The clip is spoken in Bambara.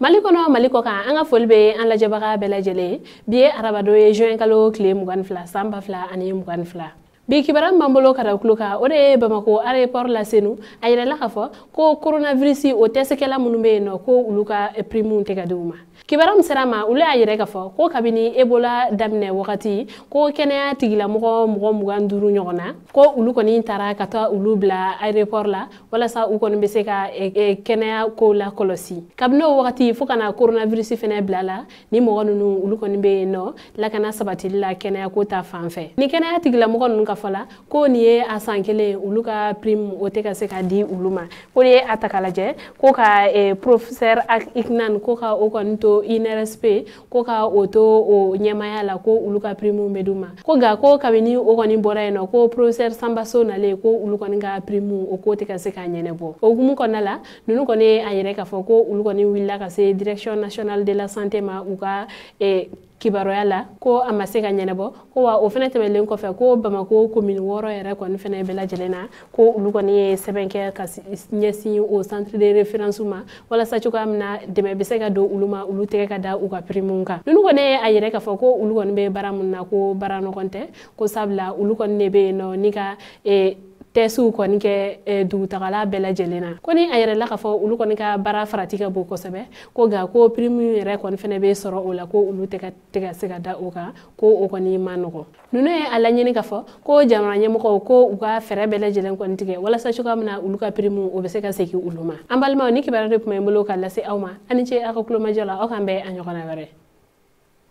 Mali kɔnɔ, Mali kɔ kan, an ka foli bɛ an lajɛbaga bɛɛ lajɛlen. Bi ye arabadon ye, juin kalo tile 22, san 2022. Bi kibaruya min b'an bolo ka da tulo kan, o de ye Bamako aéroport la Senu. A yirala k'a fɔ ko coronavirus o tɛsikɛla minnu bɛ yen nɔ, ko olu ka prime tɛ ka di u ma. Kibaruya min sera ma, olu y'a yɛrɛ k'a fɔ ko kabini Ebola daminɛ wagati, ko kɛnɛya tigilamɔgɔ mɔgɔ 25 ɲɔgɔn na, ko olu kɔni taara ka taa olu bila aéroport la walasa u kɔni bɛ se ka kɛnɛya ko la kɔlɔsi. Kabini o wagati fo ka na coronavirus fɛnɛ bila la, ni mɔgɔ ninnu olu kɔni bɛ yen nɔ lakana sabatili la kɛnɛya ko ta fan fɛ. Ni kɛnɛya tigilamɔgɔ ninnu ka fɔ la, ko nin ye a san kelen, olu ka prime o tɛ ka se ka di olu ma. Ko n'i ye a ta k'a lajɛ, ko ka professeur Iknan, ko ka o kɔni to INRSP, ko ka o to o ɲɛmaaya la, ko olu ka prime bɛ d'u ma. Ko nka ko kabini o kɔni bɔra yen nɔ, ko professeur Sambaso nalen, ko olu kɔni ka prime o ko tɛ ka se ka ɲɛnabɔ. O hukumu kɔnɔna la, ninnu kɔni ye a yɛrɛ k'a fɔ ko olu kɔni wulila ka se direction nationale de la santé ma u ka kibaruya la, ko a ma se ka ɲɛnabɔ. Ko wa o fɛnɛ tɛmɛlen kɔfɛ, ko Bamako commune 6 yɛrɛ kɔni fɛnɛ bɛɛ lajɛlen na, ko olu kɔni ye sɛbɛn kɛ ka ɲɛsin o centre de référence ma walasa cogoya min na dɛmɛ bɛ se ka don olu ma, olu tɛgɛ ka da u ka prime kan. Ninnu kɔni ye a yɛrɛ k'a fɔ ko olu kɔni bɛ baara mun na, ko baara nɔgɔn tɛ, ko sabula olu kɔni de bɛ yen nɔ ni ka tɛsiw kɔni kɛ dugutagala bɛɛ lajɛlen na. Ko ni a yɛrɛ la k'a fɔ olu kɔni ka baara farati ka bon kosɛbɛ, ko nka ko prime yɛrɛ kɔni fɛnɛ bɛ sɔrɔ o la, ko olu tɛ ka se ka da o kan, ko o kɔni ma nɔgɔn. Ninnu ye a laɲini k'a fɔ ko jamana ɲɛmɔgɔw ko u ka fɛɛrɛ bɛɛ lajɛlen kɔni tigɛ walasa cogoya min na olu ka prime o bɛ se ka segin olu ma. An balimaw, ni kibaruya de tun bɛ n bolo ka lase aw ma. A ni ce aw ka kulomajɔ la, aw k'an bɛn a ɲɔgɔnna wɛrɛ.